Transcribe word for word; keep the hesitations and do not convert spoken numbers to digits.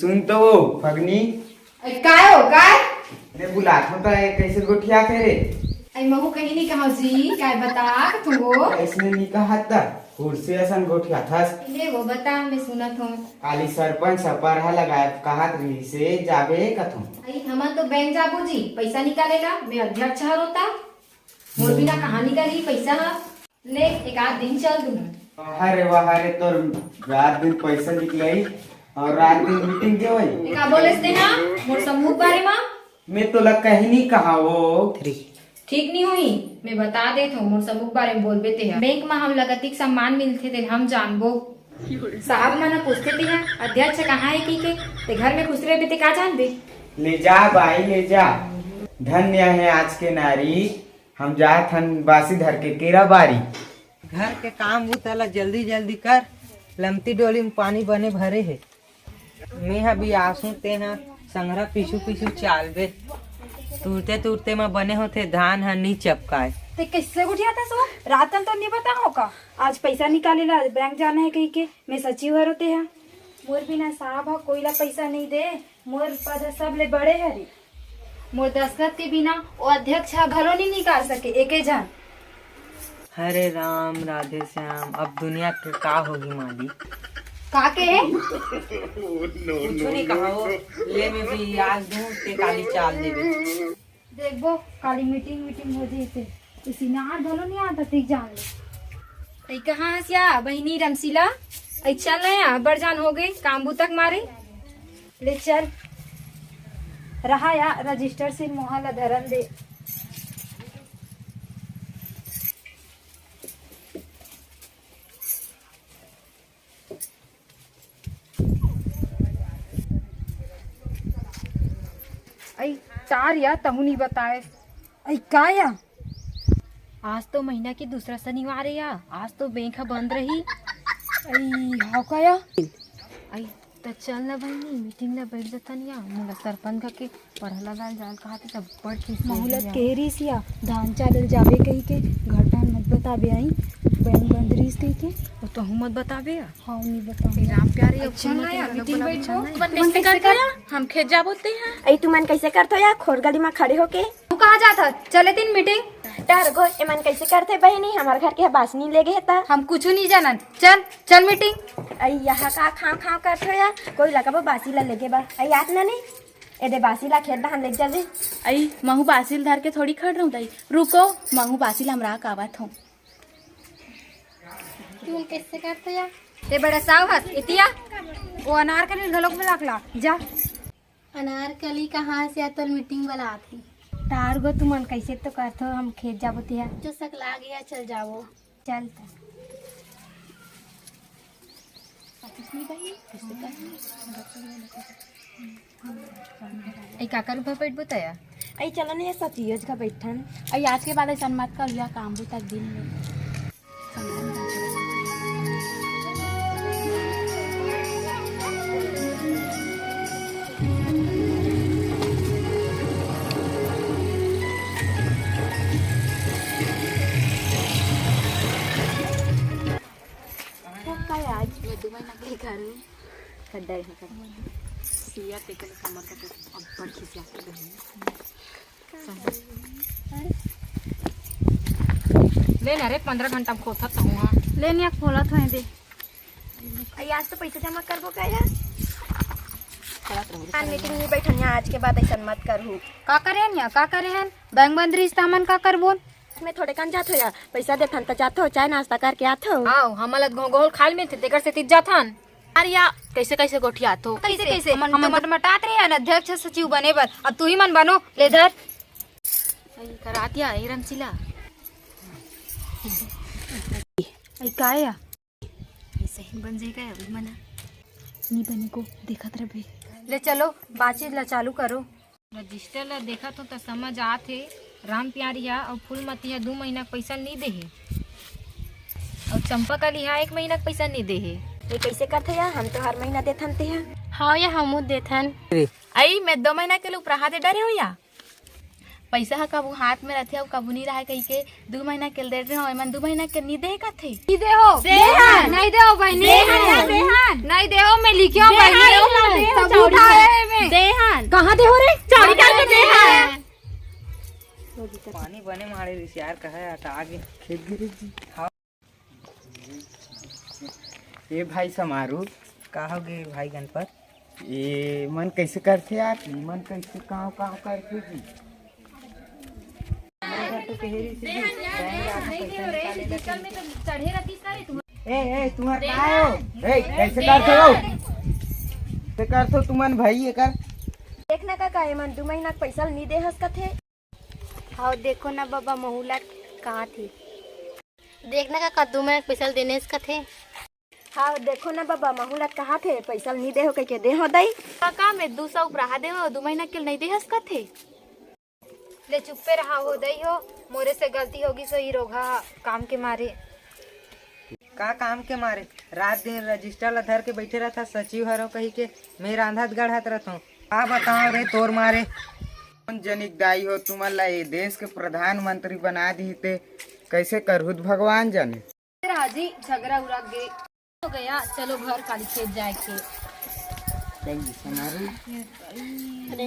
सुन तो वो, फगनी। अरे काय हो, काय? ने बुलात हो त कइसे गोठियात हे रे? अरे महू कहीं नहीं कहा जी, काय बता तुमको? अइसने नहीं कहा त, कुर्सी असन गोठियात हस। ले वो बता, मैं सुनत हूँ। काली सरपंच ह परहा लगाए कहत रहिसे, जाबे कथों। अरे हमन तो बैंक जाबो जी, पैसा निकाले ला, मैं अध्यक्ष हर होता। मोर बिना कहाँ निकलही पैसा ह? ले, एक आध दिन चल दूँ। वाह रे, वाह रे, तोर रात दिन पैसा निकलही अउ रात दिन मीटिंग देवही। ते का बोलेस ते हा मोर समूह के बारे मा? मैं तोला कहीं नहीं कहा वो। ठीक नहीं होही, मैं बता देत हूँ, मोर समूह के बारे में बोलबे ते हा। बैंक मा हम लगतिक सम्मान मिलथे, तेन हम जानबो। साहब मन ह पूछथे ते हा, अध्यक्ष कहाँ हे कहिके, ते घर में खुश रहिबे ते का जानबे? ले जा बाई, ले जा। धन्य हे आज के नारी, हम जात हन बासी धर के केरा बारी। घर के काम बूता ला जल्दी जल्दी कर, लमती डोली में पानी बने भरे हे। मेंहा बियासू, तेंहा संघरा पीछू पीछू चालबे। तुरते तुरते म बने होथे, धान ह नी चपकाय। ते कइसे गोठियाथस वो? रातन तो नी बताओ का, आज पैसा निकाले ला बैंक जाना हे कहिके, मैं सचिव हरो तेहा। मोर बिना साहब ह कोई ला पैसा नी दे, मोर पद ह सबले बड़े हरे। मोर दस्तखत के बिना ओ अध्यक्ष ह घलो नी निकाल सके एके झन। हरे राम, राधे श्याम, अब दुनिया के का होही मालिक? का के हे? कुछु नहीं कहा वो, ले मैं बियाज दूं, ते काली चाल देबे। देखबो, काली मीटिंग वीटिंग हो जइसे, इसी नार घलो नहीं आता, ठीक जान ले। ई कहाँ हस या बहिनी रमशीला? ई चल ना या, बड़ जान हो गई, काम बूता के मारे। ले चल, रहा या रजिस्टर से मोहा ला धरन दे। अई तार या तहु नी बताए। अई का या? आज तो महीना के दूसरा शनिवार हे या, आज तो बैंक ह बंद रही। अई हाँ का या? अई त चल ना बहिनी, मीटिंग ला बैठ जतन या, मोला सरपंच के परहा लगाए जाल कहा थे, सब बड़ खिस महूलत के रिस या, धान चाले ल जाबे कहिके, घर टान मत बताबे आई, बैंक बंद रिस कहिके। ओ तहु मत बताबे या। हाँ, नहीं बताऊँ। ए राम प्यारे, अब अच्छा तुम ना यार, मीटिंग बैठो। तुमन कैसे करथो या? हम खेत जाबो ते हैं। अई तुमन कैसे करथो या, खोर गली में खड़े होके? तू कहाँ जात हस? चले तीन मीटिंग। डर गो, एमन कैसे करथे बहिनी, हमार घर के ह बासनी ले गए हे त। हम कुछ नहीं जानन। चल, चल मीटिंग। अई यहाँ का खाव खाव करथो या, कोई लगाबो बासी ला लेगे बा। अई आत ना नहीं, ए दे बासी ला खेत धान ले जल्दी। अई महू बासी ल धर के थोड़ी खड़ रहूं दाई, रुको, महू बासी ला हमरा कावत हूँ। तू कैसे करते या? ए बड़ा साव हस, इतिया। ओ अनारकली घलोक में लाकला, जा। अनारकली कहाँ से आतल मीटिंग वाला आथे? तार गो तुमन कैसे तो करथो, हम खेत जाबो तिया। जो सकला गया, चल जाबो। चल त। ए काकर उपर बैठबो तया? अई चलो नहीं, सचिव का बैठन। अई आज के बाद ऐसा मत कर लिया काम भी तक दिन में। का आज? मैं दो महीना के घर में खड्डा यहाँ का। सिया ते के कमर का तो अब्बड़ खिसिया के बहिनी। ले ना रे, पंद्रह घंटा में खोथत हूँ, हाँ। ले निया, खोलत होए दे। अई आज तो पैसा जमा करबो का यार? करत रहू, यार, मीटिंग नहीं बैठन यहाँ, आज के बाद ऐसा मत करहू। का करे हन या, का करे हन? बैंक बंद रहिस त हमन का करबो? मैं थोड़े कन जात हो यार, पैसा देथन त जात हो, चाय नाश्ता करके आत हो। आओ, हमन ल घोंघोल खाल मिलथे, तेकर सेती जाथन। अरे या, कैसे कैसे गोठियात हो? कैसे कैसे? हमन तो मटमटात रहे हन अध्यक्ष सचिव बने बर, अब तू ही मन बनो, ले धर। अई करात या, ए रमशीला। अई का या? ये सही बन जाएगा अभी मना। नहीं बने को देखत रहबे। ले चलो, बातचीत ला चालू करो। रजिस्टर ला देखत हो त समझ आत हे, राम प्यारी हा अउ फूलमती हा दू महीना के पैसा नी दे हे, अउ चंपा कली हा एक महीना के पैसा नी दे हे। ये कैसे करथे या? हम तो हर महीना देथन ते हा। हाँ या, हमू देथन। अई, मैं दो महीना के लिए उपराहा दे डरे हो या? पैसा ह कभू हाथ में रथे अउ कभू नी रहय कहिके दू महीना के दे रहे हो, एमन दू महीना के नी दे कथे। नी दे हो। दे हन। नहीं दे हो बहिनी। दे हन, दे हन। नहीं दे हो, मैं लिखे हो दे बहिनी। हन, दे हन, सबूत दे हन। आए हैं मैं। दे हन। कहाँ दे हो रे? चौड़ी करके दे हन। पानी बने मारे रिस यार, कहा यार, आगे खेत गिरे जी। हाँ। ए भाई समारू, का हो गे भाई गणपत? ए मन कैसे करथे यार? मन कैसे काव काव करथे जी? ए, ए, तुम्हार का हो? ए, कैसे करथे हो? ते करथो तुमन भाई एकर? देखना काका, एमन दू महीना के पैसा ल नी दे हस कथे। हाव, देखो ना बाबा, महूला कहाँ थे? देखना काका, दू महीना के पैसा ल देने हस कथे। हाव, देखो ना बाबा, महूला कहाँ थे? पैसा ल नी दे हो कहिके दे हो दई। काका, मैं दू सौ उपराहा दे हो, दू महीना के ल नहीं दे हस कथे। ले चुप्पे रहा हो दई हो, मोरे से गलती होगी सो ही रोगहा काम के मारे। का काम के मारे? रात दिन रजिस्टर ला धर के बैठे रहता, सचिव हरो कही के मैं रांधत गढ़त रहत हूँ। का बताओ रे तोर मारे। कौन जनिक दाई हो, तुमन ला ये देश के प्रधानमंत्री बना दी ते कैसे करहुत भगवान जाने। राजी झगड़ा उरक गे। हो गया, चलो घर काली खेत जाए के। चल जी, समारू। अरे